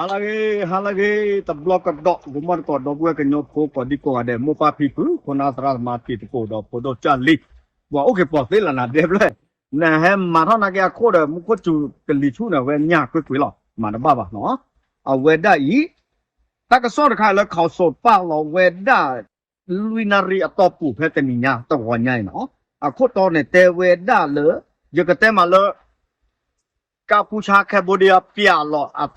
ဟါလၢအဂ့ၤ, ဟါလၢအဂ့ၤ, တဘျီကဒီး ဂီၤမီၢ်တကိး ဒီပုၢ်ဝဲၢ်ကညီဖိကိးဒံကိးဂၤဒဲး မိၢ်ပၢ်ဖံဖု ခိၣ်နၢ်သရၣ်သမါတံၤသကိးဒီးဖိဒိၣ်ကၢ်လံ, ပှၤအိၣ်က့ၤပိာ်သ့လၢနၤဒဲးဖျၢၣ်, နဟဲမၤထီၣ်နာ်က့အခိၣ်ဒီး မူခိၣ်စူၤကလံၤဆူၣ်န့ၣ် အဝဲညၣ်ကွ့ၢ်ကွ့ၢ်လီၤ, မၤတဘၣ်ဘၣ်နီၤ, အဝဲဒၣ်အံၤ တၢ်ကစီၣ်တခါလၢ ခီၣ်စိးပာ်လီၤဝဲဒၣ် လွံၢ်နၣ်ရံၣ်အတီၢ်ပူၤ ဖဲတနံၤညါတဂီၤညါအံၤနီၤ, အခိၣ်တီန့ၣ် တဲဝဲဒၣ်လၢ ယကတဲမးလၢ ကၢ်ဖူဆါ Cambodia ပျးလီၤ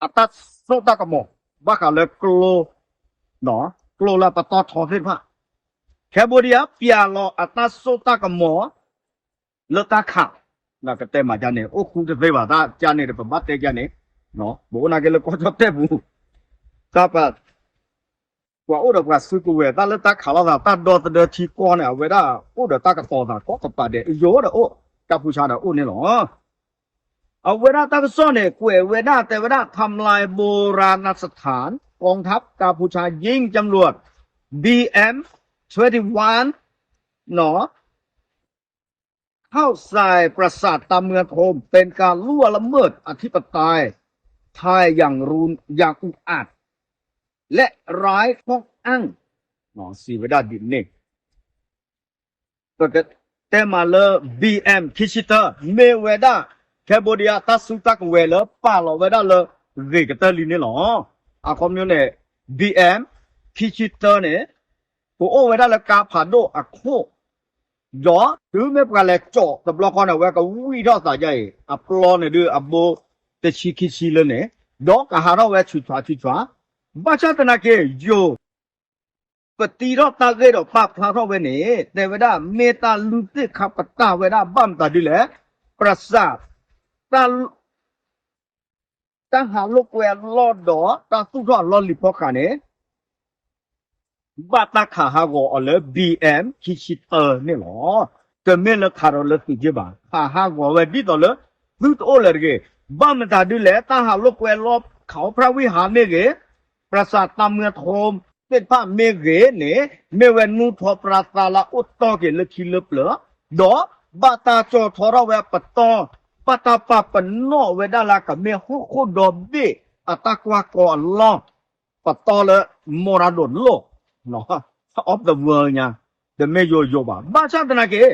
အတၢ်စိတၢ်ကမီၤ ဘၣ်ဃးလၢကျိ ကျိလၢပတီၢ်ထီသ့ၣ်တဖၣ်, Cambodia ပျးလီၤအတၢ်စိတၢ်ကမီၤ လၢတၢ်ခး, ကတဲမးကန့ၣ် အိၣ်ဃူတသ့ဘၣ် တၢ်ကန့ၣ်ဒီး ပဘၣ်တဲကန့ၣ်, ပအိၣ်နာ်က့လၢကီၢ်ကၠီၣ်တဲၣ်ပူၤ, တၢ်ပ ပှၤအိၣ်ဒီးပှၤစုကဝဲၤ တၢ်လၢတၢ်ခးလိာ်သး တၢ်ဒီသဒၢထံကီၢ်န့ၣ် အဝဲဒၣ်အိၣ်ဒီးတၢ်ကတီၤသးကိးကပၤဒဲး ယိၤဒီးအိၣ် ကၢ်ဖူဆါဒီးအိၣ်န့ၣ်လီၤ. အဝဲဒၣ်တၢ်ကစီၣ်န့ၣ် ကွဲးဝဲဒၣ်တဲဝဲဒၣ် ทำลายโบราณสถาน กองทัพกัมพูชายิงจรวด บีเอ็มทเวนตี้วัน နီၤ เข้าใส่ปราสาทตาเมืองโทม เป็นการล่วงละเมิดอธิปไตยไทยอย่างรุนอย่างอุกอาจ และไร้ข้ออ้าง စံးဝဲဒၣ်ဒ်န့ၣ် ပကတဲမးလၢ ဘီအမ် ခံဆံတၢ မ့ၢ်ဝဲဒၣ် Cambodia တၢ်စုတၢ်ကဝဲၤလၢပာ်လီၤဝဲဒၣ်လၢ ဂ့ၢ်ကတၢၢ်လံန့ၣ်လီၤ. အခီပညီန့ၣ် ဘီအမ် ခံဆံတၢန့ၣ် ကအိၣ်ဝဲဒၣ်လၢကါဖးဒိၣ်အခိၣ် ဒီးတုၤမ့ၢ်ပှၤလဲၤကၠီၣ်တဘျီဃီန့ၣ် အဝဲကဝံၣ်ထီၣ်သးဒ်အံၤ အပျီန့ၣ်ဒုးအဘိတဆံခံဆံလၢန့ၣ် ဒီးကဟးထီၣ်ဝဲဆူးဆူးဆူးဆူး, ဘၣ်ဆၣ်သနာ်က့ ယိၤ ပတံထီၣ်တၢ်ဂ့ၢ်ဒီးပာ်ဖျါထီၣ်ဝဲန့ၣ် တဲဝဲဒၣ် မ့ၢ်တၢ်လုၢ်သ့ၣ်ခါပတာ်ဝဲဒၣ် ဘၣ်မတၤဒ်လဲၣ်, ပြစး တၢ်ဟးလိာ်ကွဲအလီၢ်ဒီး တၢ်သူၣ်ထီၣ်အလီၢ်လံၤဖီဃးန့ၣ် ဘၣ်တၢ်ခးဟးဂီၤအီၤလၢ ဘီအမ် ခံဆံတၢန့ၣ်လီၤ. တမ့ၢ်လၢခးဒီးလၢသုးက့ဘၣ်, ခးဟးဂီၤဝဲဒ်သိးလၢ သုတအိၣ်လၢၤတဂ့ၤ. ဘၣ်မတၤဒ်လဲၣ်, တၢ်ဟးလိာ်ကွဲလီၢ် ခးအိၣ်ဖရၣ်ဝံၢ်ဟးမ့ၢ်ဂ့ၤ, ပြစးတၢ်မွဲထီသ့ၣ်တဖၣ်မ့ၢ်ဂ့ၤန့ၣ် မ့ၢ်ဝဲနူထီပြသးလၢအအိၣ်တီၢ်က့ၤလၢခံလၢပျၢၤ, ဒီးဘၣ်တၢ်ကၠီၣ်ထီထီၣ်ဝဲအပတီၢ်, ဘၣ်တၢ်ပာ်ပနီၣ်ဝဲဒၣ်လၢကမ့ၢ်ဟီၣ်ခိၣ်ဒီဘ့ၣ်အတၢ်ကွၢ်ကီအလီၢ် ပတီၢ်လၢ မရဒိၣ်လိၣ် of the world ညါ, တမ့ၢ်ယိၤယိၤဘၣ်. ဘၣ်ဆၣ်သနာ်က့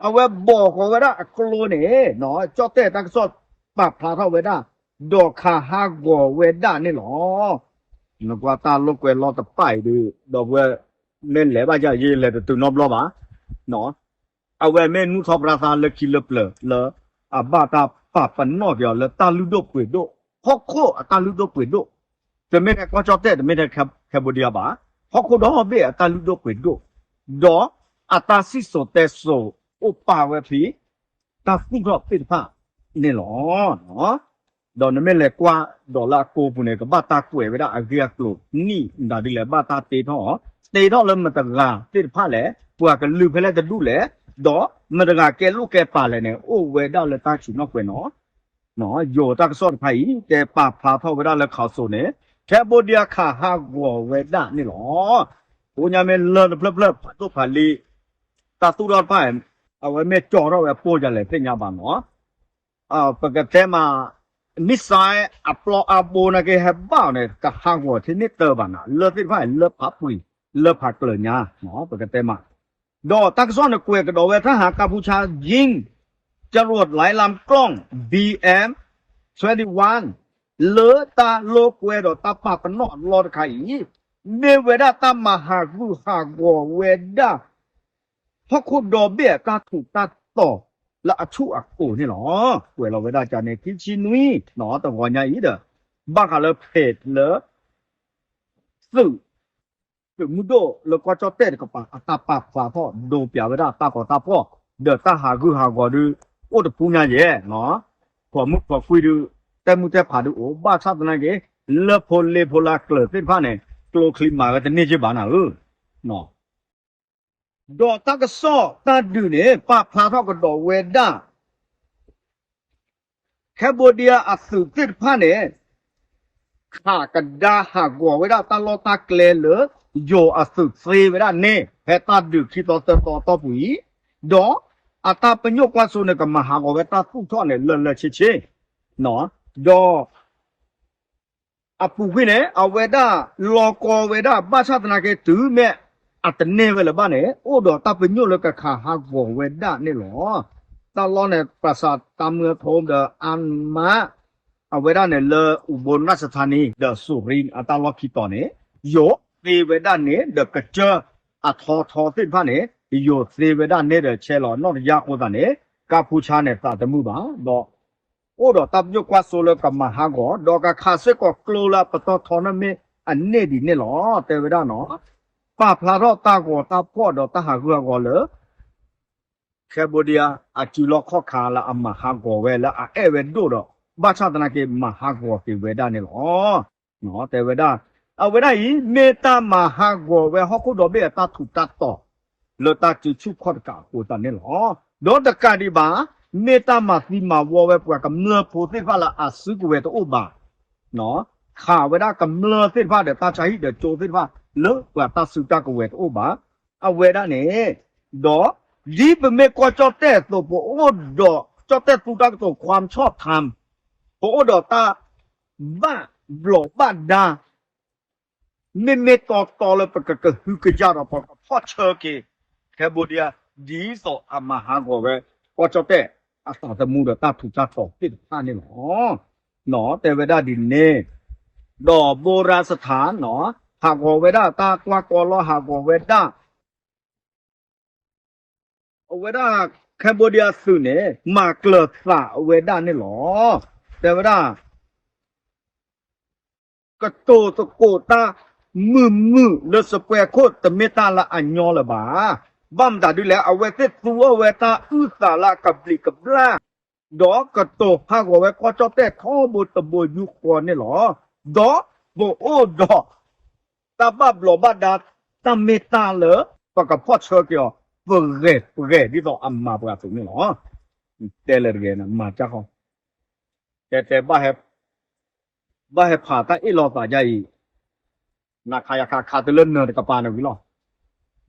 အဝဲဘီၣ်ဃီၤဝဲဒၣ်အကျိန့ၣ် ကၠီၣ်တဲၣ်တၢ်ကစီၣ်ပာ်ဖျါထီၣ်ဝဲဒၣ် ဒီးခးဟးဂီၤဝဲဒၣ်န့ၣ်လီၤ. နကွၢ်တၢ်လိာ်ကွဲလီၢ်တဖၣ်အံၤဒုး ဒီပုၢ်ဝဲၢ် မ့ၢ်လဲၤဘၣ်ယၤ ယလဲၤတတုၤနီတဘျီဘၣ် အဝဲမ့ၢ်နူထီပြသးလၢခံလၢပျၢၤလၢ အဘၣ်တၢ်ပာ်ပနီၣ်က့ၤအီၤလၢတၢ်လုၢ်ဒိၣ်ပှ့ၤဒိၣ်, ဟီၣ်ခိၣ်အတၢ်လုၢ်ဒိၣ်ပှ့ၤဒိၣ်, တမ့ၢ်ထဲကီၢ်ကၠီၣ်တဲၣ် တမ့ၢ်ထဲ Cambodia ဘၣ်, ဟီၣ်ခိၣ်ဒီဘ့ၣ်အတၢ်လုၢ်ဒိၣ်ပှ့ၤဒိၣ်, ဒီးအတၢ်စံၣ်စိၤတဲစိၤအိၣ်ပာ်ဝဲဖဲ တၢ်သူၣ်ထီၣ်သ့ၣ်တဖၣ်န့ၣ်လီၤ. ဒီးနမ့ၢ်လဲၤကွၢ်ဒီးလၢအကိာ်ပူၤန့ၣ် ကဘၣ်တၢ်ကွဲးဝဲဒၣ်အဂ့ၢ်အကျိၤနံၣ်ဒၣ်ဒ်လဲၣ် ဘၣ်တၢ်တ့ထီၣ်အီၤ, တ့ထီၣ်လၢမတၤတဂၤသ့ၣ်တဖၣ်လဲၣ်, ပှၤကလုာ်ဖဲလဲၣ်တဒူၣ်လဲၣ်, ဒီးမတၤတဂၤကဲလိာ်ကဲပာ်လဲၣ်န့ၣ် အိၣ်ဝဲဒၣ်လၢတၢ်ဆူၣ်နီၣ်ကွဲးနီၤ ယိၤတၢ်ကစီၣ်တဖၣ်အံၤ တဲပာ်ဖျါထီၣ်ဝဲဒၣ်လၢခးစိၤန့ၣ် Cambodia ခးဟးဂီၤဝဲဒၣ်န့ၣ်လီၤ. အဃိညါမ့ၢ်လၢတဖျၢၣ်ဖျၢၣ်ဖးဒိၣ်ဖးလံၤ တၢ်သူၣ်ထီၣ်တဖၣ် အဝဲမ့ၢ်ကၠီထီၣ်ဝဲပိၢ်ယၤလဲၣ်သ့ၣ်ညါဘၣ်နီၤ ပကတဲမး missile အပျီအဘိနာ်က့ဟဲဘၣ်အီၤန့ၣ် ကဟးဂီၤထဲန့ၣ်တၢ်ဘၣ်နၤ လၢသ့ၣ်တဖၣ်လၢဖးပှ့ၤ လၢဖးကျၢၤညါ ပကတဲမး ဒီးတၢ်ကစီၣ်န့ၣ်ကွဲးကဒီးဝဲ ทหารกัมพูชายิงจรวดไร้ลำกล้อง บีเอ็มทเวนตี้วัน လၢတၢ်လိာ်ကွဲဒီးတၢ်ပာ်ပနီၣ်အလီၢ်တခါအံၤ မ့ၢ်ဝဲဒၣ်တၢ်မၤဟးဂူာ်ဟးဂီၤဝဲဒၣ် ဟီၣ်ခိၣ်ဒီဘ့ၣ်အတၢ်ထူးတၢ်တီၤလၢအဆူၣ်အကိာ်န့ၣ်လီၤ. ကွဲးလီၤဝဲဒၣ်ကန့ၣ် ခံဆံနွံ တဂီၤညါအံၤဒီး ဘၣ်ဃးလၢဖဲးလၢ သုး သုးမုၢ်ဒိၣ်လၢကီၢ်ကၠီၣ်တဲၣ်တကပၤ အတၢ်ပာ်ဖျါထီၣ်ဒိပျးဝဲဒၣ်တၢ်ကီတၢ်ဖှီၣ် ဒီးတၢ်ဟးဂူာ်ဟးဂီၤဒုး အိၣ်တပူၤညါယဲၢ် ခိးမုၣ်ခိးခွံဒုး တဲမုၢ်တဲဖးဒုးအိၣ် ဘၣ်ဆၣ်သနာ်က့ လၢဖိလ့ဖိလၢကျၢၤသ့ၣ်တဖၣ်န့ၣ် ကျိချံမၤဝဲတန့ၢ်က့ဘၣ်နၤဧၢ ဒီးတၢ်ကစီၣ်တၢ်ဒုးန့ၣ် ပာ်ဖျါထီၣ်ကဒီးဝဲဒၣ် Cambodia အသုးသ့ၣ်တဖၣ်န့ၣ် ခးကဒါဟးဂီၤဝဲဒၣ်တၢ်လီၢ်တၢ်ကျဲလၢ ယိၤအသုးသ့ဝဲဒၣ်န့ၣ် ဖဲတၢ်ဒုးခံသီသၢသီအတီၢ်ပူၤအံၤ, ဒီးအတၢ်ပညိၣ်ကွၢ်စိန့ၣ် ကမၤဟးဂီၤဝဲတၢ်သူၣ်ထီၣ်န့ၣ် လၢာ်လၢာ်ဆ့ဆ့, ဒီး အပူၤကွံာ်န့ၣ် အဝဲဒၣ်လီၤကီဝဲဒၣ် ဘၣ်ဆၣ်သနာ်က့ တုၤမ့ၢ်အတန့ၢ်ဝဲလၢၤဘၣ်န့ၣ် အိၣ်ဒီးတၢ်ပညိၣ်လၢကခးဟးဂီၤဝဲဒၣ်န့ၣ်လီၤ. တၢ်လီၢ်န့ၣ် ပှၤစးတၢ်မၢထိဒီးအါမး အဝဲဒၣ်န့ၣ်လၢ อุบลราชธานี ဒီး สุรินทร์ အတၢ်လီၢ်ခံတီၤန့ၣ် ယိၤသ့ဝဲဒၣ်န့ၣ် ဒီးကစၢၢ်အထီထီသ့ၣ်တဖၣ်န့ၣ် ယိၤသ့ဝဲဒၣ်န့ၣ်ဒီး ဆဲးလီၤနီၣ်တယၢ်အဃိသတးန့ၣ် ကါဖူဆါန့ၣ် သးတမုာ်ဘၣ် ဒီး အိၣ်ဒီးတၢ်ပညိၣ်ကွၢ်စိလၢကမၤဟးဂီၤ ဒီးကခးစ့ၢ်ကီးကျိလၢအပတီၢ်ထီန့ၣ်မ့ၢ်အန့ၢ်ဒ်န့ၣ်လီၤ. တဲဝဲဒၣ်နီၤ ပာ်ဖျါထီၣ်တၢ်ဂီၤတၢ်ဖီၣ်ဒီးတၢ်ဟးဂူာ်ဟးဂီၤလၢ Cambodia အစုလီၢ်ခီၣ်ခါလၢအမၤဟးဂီၤဝဲလၢအအဲၣ်ဝဲဒိၣ်ဒီး ဘၣ်ဆၣ်သနာ်က့မၤဟးဂီၤက့ၤဝဲဒၣ်န့ၣ်လီၤ. တဲဝဲဒၣ် အဝဲဒၣ်အံၤ မ့ၢ်တၢ်မၤဟးဂီၤဝဲဟီၣ်ခိၣ်ဒီဘ့ၣ်အတၢ်ထူးတၢ်တီၤ လၢတၢ်စုဆူၣ်ခီၣ်တကးအဃိသတးန့ၣ်လီၤ. ဒီးတကးဒံးဘၣ် မ့ၢ်တၢ်မၤသံမၤဝီဝဲပှၤကမျၢၢ်ဖိသ့ၣ်တဖၣ်လၢအစုကဝဲၤတအိၣ်ဘၣ် ခးဝဲဒၣ်ကမျၢၢ်သ့ၣ်တဖၣ်ဒီးတၢ်ဆါဟံၣ်ဒီးကၠိသ့ၣ်တဖၣ် လၢပှၤတၢ်စုတၢ်ကဝဲၤတအိၣ်ဘၣ်. အဝဲဒၣ်န့ၣ် ဒီး ဒ်ပမ့ၢ်ကီၢ်ကၠီၣ်တဲၣ်အသိး ပအိၣ်ဒီးကၠီၣ်တဲၣ်သူတၢ်ကတိၤ ความชอบธรรม ပအိၣ်ဒီးတၢ်ဘၣ်ဘျီးဘၣ်ဒါ မ့မ့ၢ်တီတီလၢပကကဟုကယာ်ဒီးပကဖီၣ်ဆၢက့ၤ Cambodia ဒ်သိးအမၤဟးဂီၤဝဲ ကီၢ်ကၠီၣ်တဲၣ်အသးသမူဒီးတၢ်ထူးတၢ်တီၤသ့ၣ်တဖၣ်န့ၣ်လီၤ. တဲဝဲဒၣ်ဒ်န့ၣ် ဒီးဘိရၢစထါနီၤ ဟးဂီၤဝဲဒၣ်တၢ်ကွၢ်ကီလီၤ ဟးဂီၤဝဲဒၣ် အဝဲဒၣ် Cambodia သုးန့ၣ် မၤကျၢၤသးအဝဲဒၣ်န့ၣ်လီၤ. တဲဝဲဒၣ် ကတိၤသကိးတၢ်မုာ်မုာ်လၢ စပွဲခိၣ်တမ့ၢ်တၢ်လၢအညီလၢၤဘၣ်. ဘၣ်မတၤဒ်လဲၣ် အဝဲသ့ၣ်သူအီၣ်ဝဲတၢ်အုၣ်သးလၢအကဘျံးကဘျၣ် ဒီးကတိၤဟးဂီၤဝဲကီၢ်ကၠီၣ်တဲၣ်ထီဘိတဘိယူၢ်ဃီန့ၣ်လီၤ. ဒီးပအိၣ်ဒီး တၢ်ဘၣ်ဘျီးဘၣ်ဒါ တၢ်မ့ၢ်တၢ်လၢ ပကဖီၣ်ဆၢက့ၤအီၤ ပဂဲၤပဂဲၤဒ်သိးအမၤပှၤအသိးန့ၣ်လီၤ. တဲလၢတဂ့ၤန့ၣ် မၤကၢ်ဃီ တဲတဲ ဘၣ်ဟဲဖးတၢ်အ့ၣ်လိာ်သးဒ်အံၤ နခးယခးခးတုၤလၢနၢၤတကပၤန့ၣ်ဝံၤလီၤ.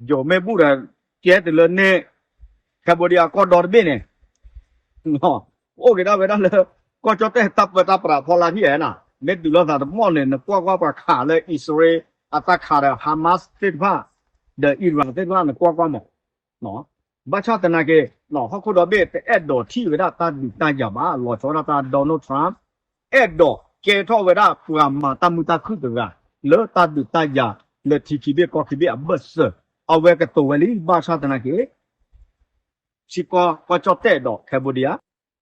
ယိၤမ့ၢ်ဘူၣ်ဒီး ကဲတုၤလၢန့ၣ် Cambodia ကီၢ်ဒီတဘ့ၣ်န့ၣ် အိၣ်က့ၤဒၣ်ဝဲဒၣ်လၢ ကီၢ်ကၠီၣ်တဲၣ်တၢ်ပၢတၢ်ပြးဖီလာ်ထံၣ်ဧါနီၤ မ့ၢ်တုၤလိာ်သးတမီၢ်န့ၣ် နကွၢ်ကွၢ်ပှၤခးလၢအံၣ်စရ့လး အတၢ်ခးဒီး Hamas သ့ၣ်တဖၣ် ဒီး Iran သ့ၣ်တဖၣ် နကွၢ်ကွၢ်မး ဘၣ်ဆၣ်သနာ်က့ ဟီၣ်ခိၣ်ဒီဘ့ၣ်တအဲၣ်ဒိးထံၣ်ဝဲဒၣ်တၢ်ဒုးတၢ်ယၤဘၣ် လီၤဆီဒၣ်တၢ် Donald Trump အဲၣ်ဒိးကဲထီၣ်ဝဲဒၣ်ပှၤမၤတၢ်မုာ်တၢ်ခုၣ်တဂၤ လၢတၢ်ဒုးတၢ်ယၤလၢထံခံဘ့ၣ်ကီၢ်ခံဘ့ၣ်အဘၢၣ်စၢၤ အဝဲကတိၤဝဲလံ ဘၣ်ဆၣ်သနာ်က့ ထံကီၢ်ကီၢ်ကၠီၣ်တဲၣ်ဒီး Cambodia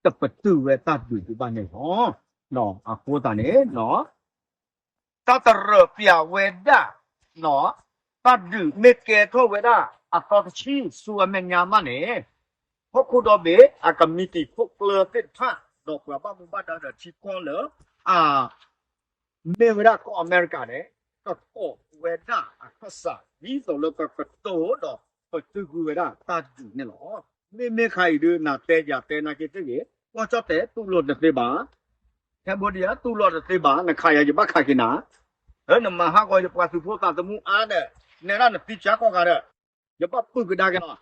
တပတုာ်ဝဲတၢ်ဒုးဒံးဘၣ်န့ၣ်လီၤ. အဃိသတးန့ၣ် တၢ်တရၢးပၠးဝဲဒၣ် တၢ်ဒုးမ့ၢ်ကဲထီၣ်ဝဲဒၣ် အသီတဆံဆူအမဲာ်ညါမးန့ၣ် ဟီၣ်ခိၣ်ဒီဘ့ၣ်အကမံးတံာ်ခိၣ်ကျၢၢ်သ့ၣ်တဖၣ် ဒီးပှၤဘၣ်မူဘၣ်ဒါဒီးထံကီၢ်လၢ အ မ့ၢ်ဝဲဒၣ်ကီၢ်အမဲရကၤန့ၣ် ကကိးဝဲဒၣ်အခၢၣ်စး ဒ်သိးလၢကကတိၤဒီး ပတုာ်ကွံာ်ဝဲဒၣ်တၢ်ဒုးန့ၣ်လီၤ. မ့မ့ၢ်ခါအံၤဒုး နတဲယၤတဲနာ်က့သ့ၣ်ဂ့ၤ ကီၢ်ကၠီၣ်တဲၣ်တူၢ်လိာ်တသ့ဘၣ်, Cambodia တူၢ်လိာ်တသ့ဘၣ်, နခးယၤယဘၣ်ခးက့ၤနၤ, နမၤဟးဂီၤယပှၤသုးဖိသးသမူအါဒီး နဲဒၣ်နသံကၢ်ကီၢ်ဂၤဒီး ယဘၣ်ပုၢ်ကဒါက့ၤလီၤ.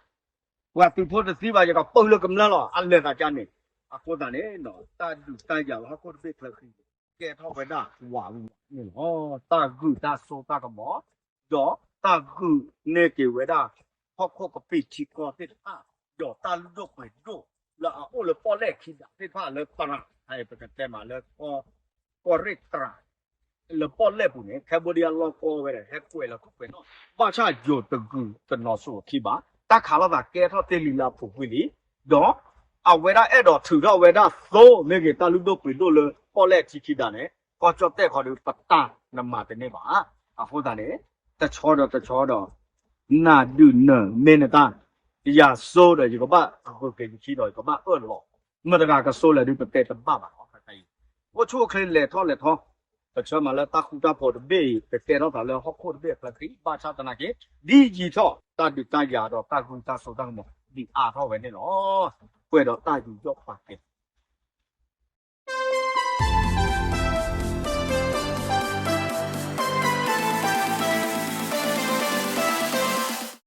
ပှၤသုးဖိတသံဘၣ် ယကပုၢ်လၢကမျၢၢ်လီၤ အလဲၤသးကါန့ၣ်. အဃိသတးန့ၣ် တၢ်ဒုးတၢ်ယၤလၢဟီၣ်ခိၣ်တဘ့ၣ်ချၢဃံ ကဲထီၣ်ဝဲဒၣ်ဝးဝးန့ၣ်လီၤ. တၢ်ဂုာ်တၢ်စိတၢ်ကမီၤ ဒီးတၢ်ဂုာ်န့ၢ်က့ၤဝဲဒၣ် ဟီၣ်ခိၣ်ကပံာ်ထံကီၢ်သ့ၣ်တဖၣ် ဒီးတၢ်လုၢ်ဒိၣ်ပှ့ၤဒိၣ် လၢအအိၣ်လၢပီၣ်လဲၣ်ခံဒးသ့ၣ်တဖၣ်လၢတရး ပကတဲမးလၢ ကီၢ်ရ့ၣ်တရး လၢပီၣ်လဲၣ်ပူၤန့ၣ် Cambodia လီၤကီဝဲဒီး ဟဲကွဲးလီၤခိၣ်ကွဲးနီၣ် ဘၣ်ဆၣ်ယိၤတဂုာ်တနီၤစိၤအခံဘၣ်. တၢ်ခးလိာ်သးကဲထီၣ်တ့ၢ်လံလၢအပူၤကွံာ်လံ, ဒီးအဝဲဒၣ်အဲၣ်ဒိးထုးထီၣ်ဝဲဒၣ်သိမ့ၢ်ဂ့ၤ တၢ်လုၢ်ဒိၣ်ပှ့ၤဒိၣ်လၢပီၣ်လဲၣ်ထံခံဒးန့ၣ် ကီၢ်ကၠီၣ်တဲၣ်ခီဒုးပတၢ်နမၤတန့ၢ်ဘၣ်. အဃိသတးန့ၣ် တဆီဒီးတဆီဒီး နဒုးနမ့ၢ်နတၢ် ယၤစိဒီး ယကဘၣ်ဂုာ်က့ၤယခံဒီး ယကဘၣ်အၢၣ်လီၤ မတၤတဂၤကစိလဲၣ်ဒုး ပတဲတဘၣ်ဘၣ်လီၤ. အိၣ်ဆူၣ်အိၣ်ချ့လဲၤထီၣ်လဲၤထီၣ် ပဆၢမးလၢတၢ်ဃူတၢ်ဖိးတဘ့ၣ်အံၤ ကကဲထီၣ်သးလၢဟီၣ်ခိၣ်တဘ့ၣ်အချၢဃံ ဘၣ်ဆၣ်သနာ်က့ ဒ်ယံာ်ထီၣ်တၢ်ဒုးတၢ်ယၤဒီးတၢ်ဂုာ်တၢ်စိတၢ်ကမီၤ ဒ်အါထီၣ်ဝဲန့ၣ်လီၤ. ပှဲၤဒီးတၢ်ယူးယီၣ်ပာ်ကဲၤ